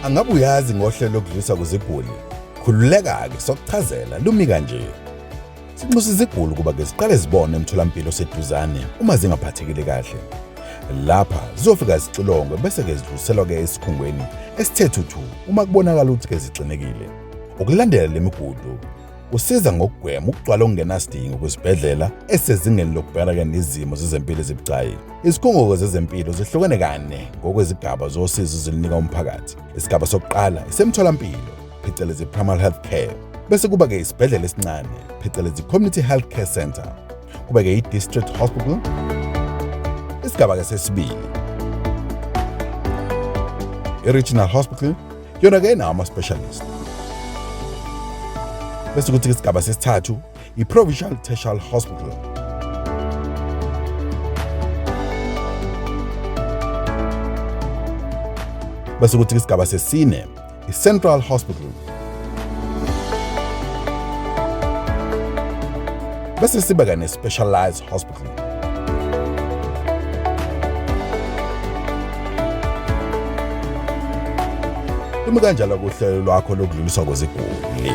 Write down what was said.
Angabe uyazi ngohlelo lokudlulisa kweziguli? Khululeka-ke sokuchazela lumi kanje. Sinxusa iziguli ukuba-ke ziqale zibone emtholampilo oseduzane uma zingaphathekile kahle. Lapha zizofika zixilongwe bese-ke zidluliselwa-ke esikhungweni esithe thuthu uma kubonakala ukuthi-ke zixinekile. Ukulandela le migudu kusiza ngokugwema ukugcwala okungenasidingo kwizibhedlela ezisezingeni lokubhekana nezimo zezempilo ezibucayi. Izikhungo zezempilo zihlukene kane ngokwezigaba zosizo ezilunika umphakathi. Isigaba sokuqala isemtholampilo, phecelezi primary health care. Bese kuba-ke isibhedlela esincane, phecelezi community health care center. Kube-ke i-district hospital. Isigaba-ke sesibili, i-regional hospital, yona-ke inawo ama-specialist. Bese kuthi isigaba sesithathu i-provincial tertiary hospital. Bese kuthi isigaba sesine i-central hospital. Bese siba ne-specialized hospital. Lumi kanjalo kuhlelo lwakho lokudluliswa kweziguli.